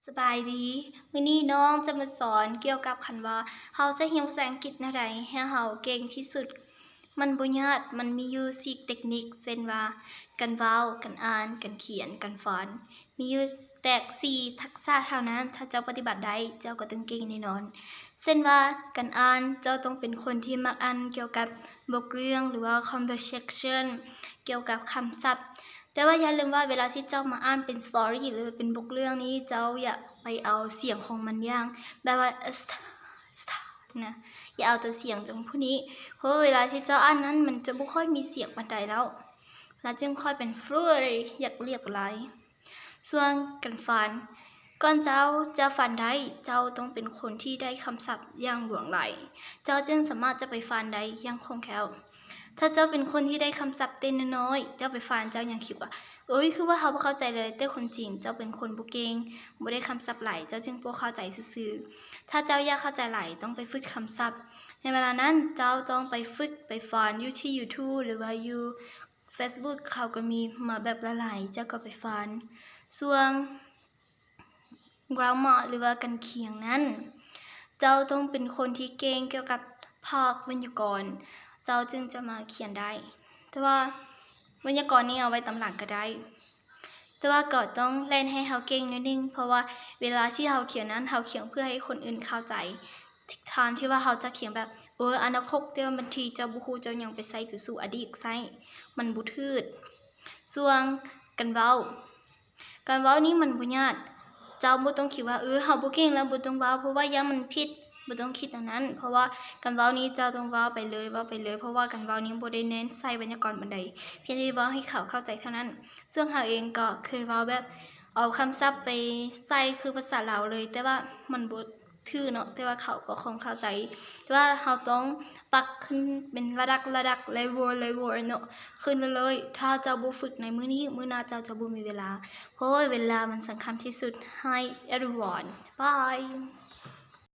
ສະບາຍດີ, ມື້ນີ້ນ້ອງຈະມາສອນກ່ຽວກັບຄັນວ່າເຮົາຈະຮຽນພາສາອັງກິດແນວໃດໃຫ້ເຮົາເກັ່ງທີ່ສຸດ. ມັນບໍ່ຍາກ, ມັນມີຢູ່ສີ່ເຕັກນິກ ເຊັ່ນວ່າ ການເວົ້າ, ການອ່ານ, ການຂຽນ, ການຟັງ. ມີຢູ່ແຕ່ສີ່ທັກສະເທົ່ານັ້ນ, ຖ້າເຈົ້າປະຕິບັດໄດ້, ເຈົ້າກໍຕ້ອງເກັ່ງແນ່ນອນ. ເຊັ່ນວ່າ ການອ່ານ, ເຈົ້າຕ້ອງເປັນຄົນທີ່ມັກອ່ານກ່ຽວກັບບົກເລື່ອງ ຫຼືວ່າ conversation ກ່ຽວກັບຄຳສັບ. ແຕ່ວ່າຢ່າລືມວ່າເວລາທີ່ເຈົ້າມາອ່ານເປັນ story ຫຼືເປັນບົກເລື່ອງນີ້ ເຈົ້າຢ່າໄປເອົາສຽງຂອງມັນຢ່າງແບບວ່າ ສະ ສະ ນະ, ຢ່າເອົາແຕ່ສຽງຂອງຜູ້ນີ້, ເພາະວ່າເວລາທີ່ເຈົ້າອ່ານນັ້ນ ມັນຈະບໍ່ຄ່ອຍມີສຽງປານໃດແລ້ວ, ລະຈຶ່ງຄ່ອຍເປັນ fluent ຢ່າງຫຼວງຫຼາຍ. ສ່ວນການຝັນ, ກ່ອນເຈົ້າຈະຝັນໄດ້, ເຈົ້າຕ້ອງເປັນຄົນທີ່ໄດ້ຄຳສັບຢ່າງຫຼວງຫຼາຍ, ເຈົ້າຈຶ່ງສາມາດຈະໄປຝັນໄດ້ຢ່າງຄ່ອງແຄ້ວ. ຖ້າເຈົ້າເປັນຄົນທີ່ໄດ້ຄຳສັບແຕ່ນ້ອຍໆ, ເຈົ້າໄປຝັນ ເຈົ້າຍັງຄິດວ່າ ໂອ້ຍ ຄືວ່າເຮົາບໍ່ເຂົ້າໃຈເລີຍ, ແຕ່ຄວາມຈິງເຈົ້າເປັນຄົນບໍ່ເກັ່ງ, ບໍ່ໄດ້ຄຳສັບຫຼາຍ, ເຈົ້າຈຶ່ງບໍ່ເຂົ້າໃຈຊື່ໆ. ຖ້າເຈົ້າຢາກເຂົ້າໃຈຫຼາຍ, ຕ້ອງໄປຝຶກຄຳສັບ. ໃນເວລານັ້ນ, ເຈົ້າຕ້ອງໄປຝຶກ, ໄປຟັງຢູ່ທີ່ YouTube ຫຼືວ່າຢູ່ Facebook ເຂົາກໍມີມາແບບຫຼາຍໆ, ເຈົ້າກໍໄປຟັງ. ສ່ວນ grammar ຫຼືວ່າການຂຽນນັ້ນ, ເຈົ້າຕ້ອງເປັນຄົນທີ່ເກັ່ງກ່ຽວກັບພາກໄວຍາກອນ, ເຈົ້າຈຶ່ງຈະມາຂຽນໄດ້. ແຕ່ວ່າໄວຍາກອນນີ້ເອົາໄວ້ຕາມຫຼັງກໍໄດ້, ແຕ່ວ່າກໍຕ້ອງແລ່ນໃຫ້ເຮົາເກັ່ງໜ້ອຍໜຶ່ງ, ເພາະວ່າເວລາທີ່ເຮົາຂຽນນັ້ນ, ເຮົາຂຽນເພື່ອໃຫ້ຄົນອື່ນເຂົ້າໃຈ. ທາງທີ່ວ່າເຮົາຈະຂຽນແບບ ເອີ ອະນາຄົດ, ແຕ່ວ່າບາງທີເຈົ້າບໍ່ຮູ້, ເຈົ້າຍັງໄປໃຊ້ຕົວສູອະດີດໃຊ້, ມັນບໍ່ຖືກ. ສ່ວນການເວົ້າ, ການເວົ້ານີ້ມັນບໍ່ຍາກ, ເຈົ້າບໍ່ຕ້ອງຄິດວ່າ ເອີ ເຮົາບໍ່ເກັ່ງແລ້ວ ບໍ່ຕ້ອງເວົ້າ ເພາະວ່າຢ້ານມັນຜິດ, ບໍ່ຕ້ອງຄິດແນວນັ້ນ, ເພາະວ່າການເວົ້ານີ້ເຈົ້າຕ້ອງເວົ້າໄປເລີຍ, ເວົ້າໄປເລີຍ, ເພາະວ່າການເວົ້ານີ້ບໍ່ໄດ້ເນັ້ນໃສ່ໄວຍາກອນປານໃດ, ພຽງແຕ່ເວົ້າໃຫ້ເຂົາເຂົ້າໃຈເທົ່ານັ້ນ. ສ່ວນເຮົາເອງກໍເຄີຍເວົ້າແບບເອົາຄຳສັບໄປໃສ່ຄືພາສາລາວເລີຍ, ແຕ່ວ່າມັນບໍ່ຖືກເນາະ, ແຕ່ວ່າເຂົາກໍຄົງເຂົ້າໃຈ, ແຕ່ວ່າເຮົາຕ້ອງປັບຂຶ້ນເປັນລະດັບ, ລະດັບ, level, level ເນາະ, ຂຶ້ນເລື້ອຍໆ. ຖ້າເຈົ້າບໍ່ຝຶກໃນມື້ນີ້, ມື້ໜ້າເຈົ້າຈະບໍ່ມີເວລາ. ໂອ້ຍ ເວລາມັນສຳຄັນທີ່ສຸດ. Hi everyone. Bye.